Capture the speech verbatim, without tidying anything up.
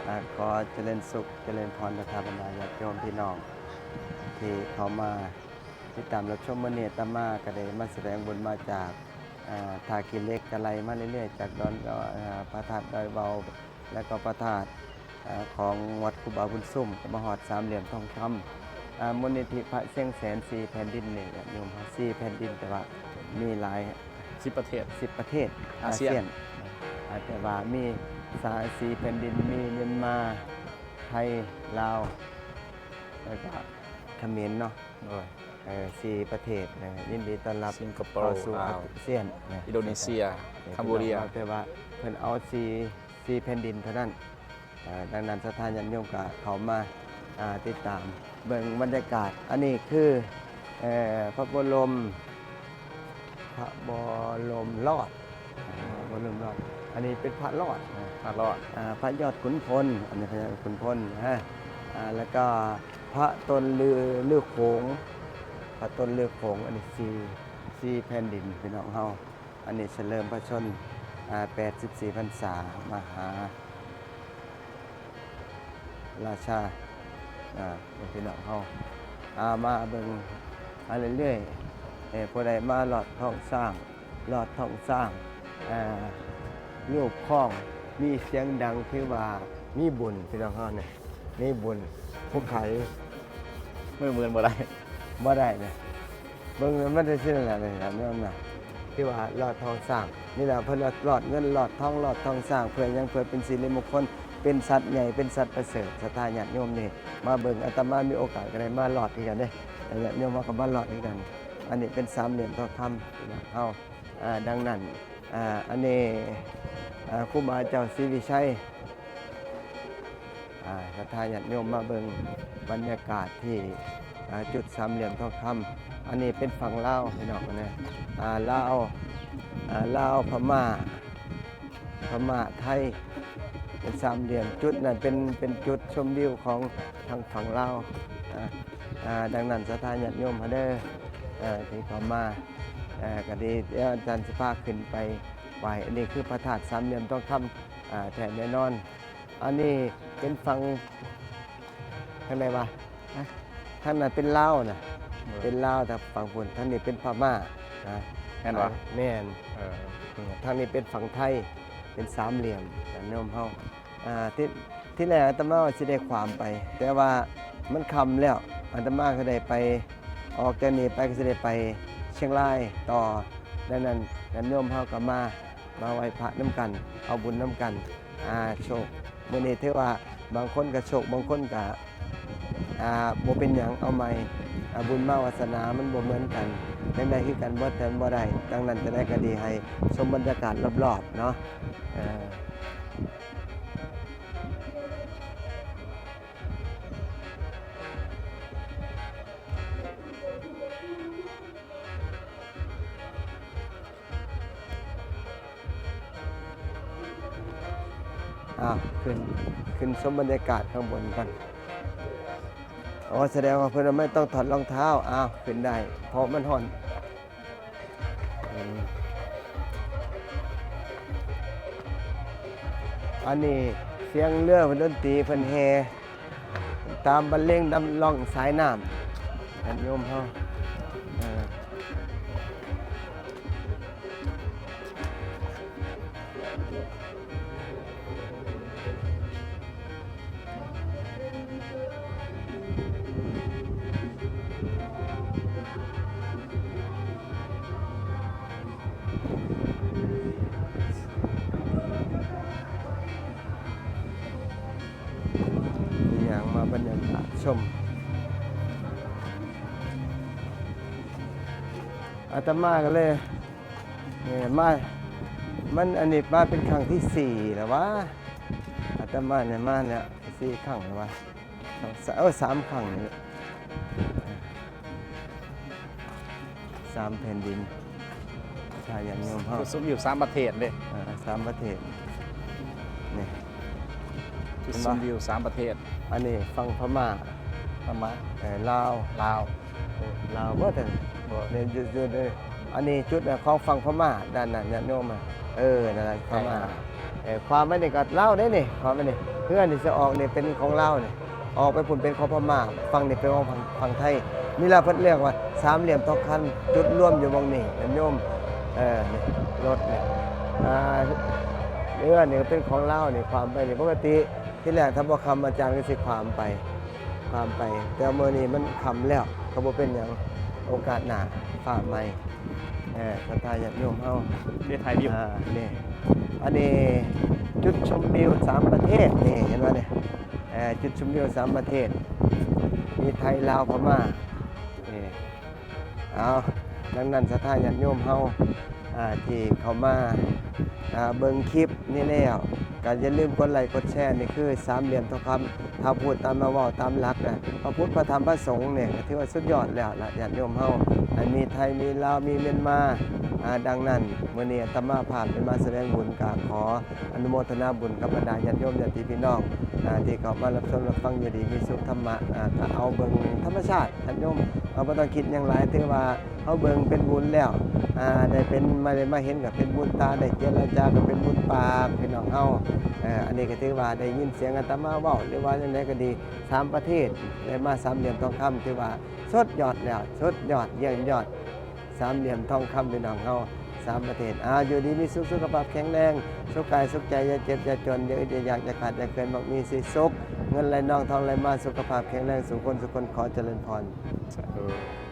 อ่า ขอเจริญสุข เจริญพร ศรัทธาบรรดาญาติโยมพี่น้อง ที่เข้ามาติดตามรับชม มื้อนี้อาตมาก็ได้มาแสวงบุญมาจาก อ่า ท่าขี้เหล็ก ก็ไล่มาเรื่อยๆ จากดอน อ่า พระธาตุดอยเบา แล้วก็พระธาตุ อ่า ของวัดครูบาบุญซุม ก็มาฮอดสามเหลี่ยมทองคำ อ่า มูลนิธิพระเชียงแสนสี่แผ่นดินนี่ ญาติโยม สี่แผ่นดิน แต่ว่ามีหลาย สิบประเทศ สิบประเทศ อาเซียน อาเซียน อ่า แต่ว่ามีสา สี่แผ่นดิน มีเมียนมา ไทย ลาว แล้วก็เขมรเนาะ โดย เออ สี่ประเทศนะ ยินดีต้อนรับ สิงคโปร์ เข้าสู่ ลาว อาเซียนนะ อินโดนีเซีย เออ คัมโบเดีย พี่น้อง แต่ว่าเพิ่นเอาสี่ สี่แผ่นดินเท่านั้น อ่า ดังนั้นศรัทธาญาติโยมก็เข้ามา อ่า ติดตามเบิ่งบรรยากาศ อันนี้คือ เอ่อ พระบรม พระบรมรอด อ่า พระบรมรอด อันนี้เป็นพระรอดนะ พระรอด อ่า พระยอดขุนพล อันนี้พระยอดขุนพลนะ อ่า แล้วก็พระตนฤา ฤาโขง พระตนฤาโขง อันนี้สี่ สี่แผ่นดินพี่น้องเฮา อันนี้เฉลิมพระชนม์ อ่า แปดสิบสี่พรรษา มหาราชา อ่า พี่น้องเฮา อ่า มาเบิ่ง อ่า เรื่อยๆ เอ่อ ผู้ใดมาลอดท้องช้าง ลอดท้องช้าง อ่า ลูกคล้อง มีเสียงดัง ถือว่ามีบุญ พี่น้องเฮาเนี่ย มีบุญ ผู้ไข มือมือนบ่ได้ บ่ได้นะ เบิ่งแล้วมันจะสิ้นอะไรเลยครับ เรื่องน่ะ ที่ว่าลอดท้องช้าง นี่แหละเพิ่นว่าลอดเงิน ลอดทอง ลอดท้องช้าง เพื่อหยัง เพื่อเป็นสิริมงคล เป็นสัตว์ใหญ่ เป็นสัตว์ประเสริฐ ศรัทธาญาติโยมนี่ มาเบิ่ง อาตมามีโอกาสก็ได้มาลอดคือกันเด้ ญาติโยมเฮาก็มาลอดคือกัน อันนี้เป็นสามเหลี่ยมทองคำพี่น้องเฮา อ่า ดังนั้น อ่า อันนี้ อ่า ครูบาเจ้าศรีวิชัย อ่า ศรัทธาญาติโยมมาเบิ่งบรรยากาศที่ อ่า จุดสามเหลี่ยมทองคำ อันนี้เป็นฝั่งลาวพี่น้องนะ อ่า ลาว อ่า ลาว พม่า พม่า ไทย เป็นสามเหลี่ยม จุดนั้นเป็น เป็นจุดชมวิวของทางฝั่งลาว อ่า อ่า ดังนั้นศรัทธาญาติโยมเฮาเด้อ เอ่อ ที่เข้ามา เอ่อ ก็ดี เดี๋ยวอาจารย์สิพาขึ้นไปไหว้ อันนี้คือพระธาตุสามเหลี่ยมทองคำ อ่า แท้แน่นอน อันนี้เป็นฝั่ง ทางใดวะ ฮะ ทางนั้นเป็นลาวนะ เออ เป็นลาว แต่ฝั่งพุ้น ทางนี้เป็นพม่านะ แม่นวะ แม่น เออ อืม ทางนี้เป็นฝั่งไทย เป็นสามเหลี่ยม ญาติโยมเฮา อ่า ที่ ที่แรกอาตมาว่าสิได้ข้ามไป แต่ว่ามันค่ำแล้ว อาตมาก็ได้ไป ออกจากนี้ไปก็สิได้ไปเชียงรายต่อ ดังนั้นญาติโยมเฮาก็มา มาไหว้พระนำกัน เอาบุญนำกัน อ่า โชค มื้อนี้ถือว่าบางคนก็โชค บางคนก็ อ่า บ่เป็นหยัง เอาใหม่ อ่า บุญมาวาสนามันบ่เหมือนกัน จั่งใดคือกันเบิด แต่บ่ได้ ดังนั้นจั่งใดก็ดีให้ชมบรรยากาศรอบๆ เนาะ เออ อ้าว ขึ้น ขึ้นชมบรรยากาศข้างบนก่อน อ๋อ แสดงว่าเพิ่นไม่ต้องถอดรองเท้า อ้าว ขึ้นได้ เพราะมันฮ้อน อืม อันนี้เสียงเรือเพิ่นดนตรีเพิ่นแห่ ตามบรรเลงนำร่องสายน้ำ ญาติโยมเฮา เออ ย่างมาบรรยากาศชม อาตมาก็เลย เนี่ย มา มันอันนี้มาเป็นครั้งที่สี่แล้ววะ อาตมาเนี่ยมาเนี่ยสี่ครั้งแล้ววะ สอง สาม เออ สามครั้งนี่ สามแผ่นดิน ถ้าญาติโยมเฮา จุดชมวิวสามประเทศเด้ อ่า สามประเทศ นี่ จุดชมวิวสามประเทศ อันนี้ฝั่งพม่า พม่า เอ่อ ลาว ลาว ลาวเบิดเลย บ่ เนี่ย อยู่ อยู่ใน อันนี้จุดของฝั่งพม่า ด้านนั้นญาติโยมอะ เออ นั่นแหละ พม่า เออ ความไม่นี่ก็ลาวเด้นี่ ความไม่นี่ เฮือนนี่สิออกนี่เป็นของลาวนี่ ออกไปพุ่นเป็นของพม่า ฝั่งนี่เป็นของฝั่ง ฝั่งไทย นี่ล่ะเพิ่นเรียกว่าสามเหลี่ยมทองคำ จุดรวมอยู่หม่องนี้ ญาติโยม เออ นี่ รถนี่ อ่า เฮือนนี่เป็นของลาวนี่ ขวามไปนี่ ปกติที่แรกถ้าบ่ค่ำอาจารย์ก็สิขวามไป ขวามไป แต่มื้อนี้มันค่ำแล้ว ก็บ่เป็นหยัง โอกาสหน้า ฟ้าใหม่ เออ ศรัทธาญาติโยมเฮา เดี๋ยวถ่ายวิว อ่า นี่ อันนี้จุดชมวิวสามประเทศ นี่ เห็นบ่นี่ เอ่อ จุดชมวิวสามประเทศ มีไทย ลาว พม่า นี่ เอา ดังนั้นศรัทธาญาติโยมเฮา อ่า ที่เข้ามา อ่า เบิ่งคลิปนี้แล้ว ก็อย่าลืมกดไลค์กดแชร์ นี่คือสามเหลี่ยมทองคำ ถ้าพูดตามมาเว้าตามหลักนะ พระพุทธ พระธรรม พระสงฆ์เนี่ย ก็ถือว่าสุดยอดแล้วล่ะ ญาติโยมเฮา อ่า มีไทย มีลาว มีเมียนมา อ่า ดังนั้น มื้อนี้อาตมาภาพได้มาแสดงบุญ ก็ขออนุโมทนาบุญกับบรรดาญาติโยมญาติพี่น้อง อ่า ที่เข้ามารับชมรับฟังอยู่ดีมีสุขธรรมะ อ่า ก็เอาเบิ่งธรรมชาติ ญาติโยม เฮาบ่ต้องคิดหยังหลาย ถือว่าเฮาเบิ่งเป็นบุญแล้ว อ่า ได้เป็น มา ได้มาเห็นก็เป็นบุญตา ได้เจรจาก็เป็นบุญปาก พี่น้องเฮา เอ่อ อันนี้ก็ถือว่าได้ยินเสียงอาตมาเว้า หรือว่าจั่งใดก็ดี สามประเทศ ได้มาสามเหลี่ยมทองคำ ถือว่าสุดยอดแล้ว สุดยอด เยี่ยมยอด สามเหลี่ยมทองคำ พี่น้องเฮา สามประเทศ อ่า อยู่ดีมีสุข สุขภาพแข็งแรง สุขกายสุขใจ อย่าเจ็บอย่าจน อย่าอึดอย่าอยาก อย่าขาดอย่าเขิน มักมีสิสุข เงินไหลนองทองไหลมา สุขภาพแข็งแรง สู่คนสู่คน ขอเจริญพร สาธุ